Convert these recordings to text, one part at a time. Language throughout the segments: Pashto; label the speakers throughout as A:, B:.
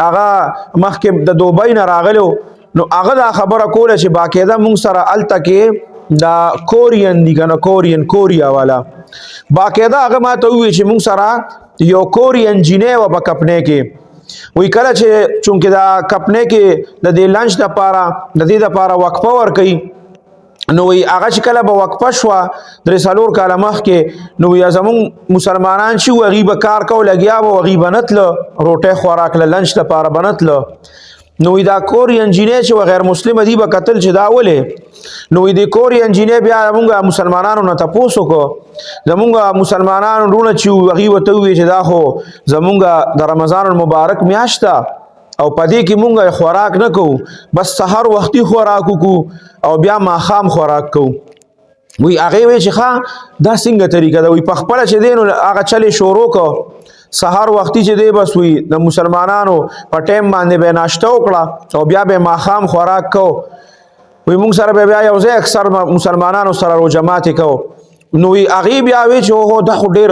A: هغه مخکې د دوبۍ نه راغلو، نو هغه دا خبره کوله چې باقاعده مونږ سره الته کې دا کورین دی کنه، کورین، کوریا والا. باقاعده هغه ما ته ووی چې مونږ سره یو کورین جینې و په کپنې کې. وی کله چې چونکه دا کپنې کې د دې لنچ د پاره، د دې د پاره وقفه ور کوي، نو وی هغه چې کله به وقفه شوه 3-4 کاله مخکې، نو وی زمونږ مسلمانان چې وو، هغوی به کار کو لګیا وو، هغوی به نه تله روټۍ خوراک له، لنچ دپاره به نه تله. نو وی دا کورین جینۍ چې غیر مسلمه دی به قتل چې دا ولې. نو وی د کورین جینۍ بیا موږ مسلمانانو نه تپوس وکړو، زمونږ مسلمانانو وروڼه چې هغوی ورته وویل چې دا خو زمونږ د رمضان المبارک میاشت ده او پدې کې مونږ خوراک نه کوو، بس سحر وختي خوراک وکړو او بیا ماښام خوراک کوو. وی هغه وی چې ښا، دا څنګه طریقه ده؟ وی په خپل چې دین هغه چلے شروع کو، سحر وختي چې دی بس وی د مسلمانانو په ټیم باندې به ناشته وکړه او بیا به ماښام خوراک کو. وی مونږ سره به بیا یو ځای اکثر مسلمانانو سره روژه ماتې کو. نو وی هغه بیا وی چې هو، دا خو ډیر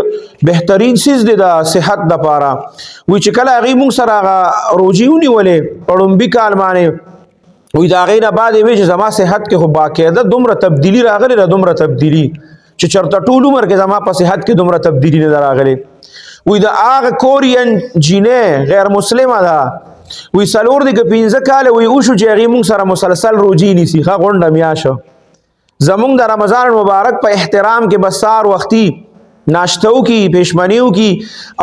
A: بهترین څیز دی د صحت د پاره. وی چې کله هغه مونږ سره هغه روزي ونیولې په لومبي کال باندې، وی دا غي نه بعد وی چې زما صحت کې خو باقاعده دومره تبدیلی راغلی ده، دومره تبدیلی چې چرته ټول عمر کې زما په صحت کې دومره تبدیلی نه راغلی. وی دا هغه کورین جینې غیر مسلمه ده، وی څلور دی که 5 کاله وی اوشو چې هغې مونږ سره مسلسل روجي نیسي. ښه، غونډه میاشه زمونږ د رمضان مبارک په احترام کې بس سار وختي ناشته وکي، پېشمنی وکي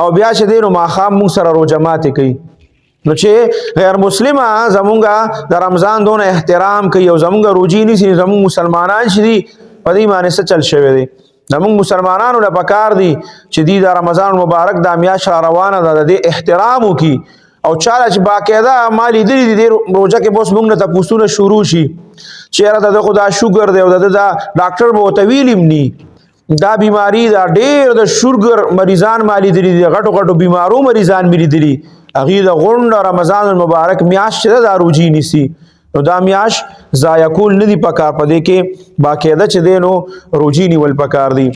A: او بیا چې دی نو ماښام مونږ سره روژه ماتې کوي. نو چې غیر مسلمه زمونږ د رمضان دونه احترام کوي او زمونږ روجي نیسي، زمونږ مسلمانان چې دي، په دې باندې څه چل شوی دی؟ زمونږ مسلمانانو له پکار دي چې دی د رمضان مبارک د میاشت را روانه ده، د دې احترام وکړي. او چاله چې باقاعده ما لیدلي دي، روژه کې بوس مونږ نه تپوسونه شروع شي چې یاره د خدا شوګر دی او د دا ډاکټر به ورته ویلي هم ني دا بیماری دا. ډیر د شوګر مریضان ما لیدلي دي، غټو غټو بیمارو مریضان مې لیدلي، هغوی د غونډه رمضان المبارک میاشت چې ده، دا روژې نیسي. نو دا میاشت ضایع کول نه دي پکار، په دې کې باقاعده چې دی نو روژې نیول پکار دي.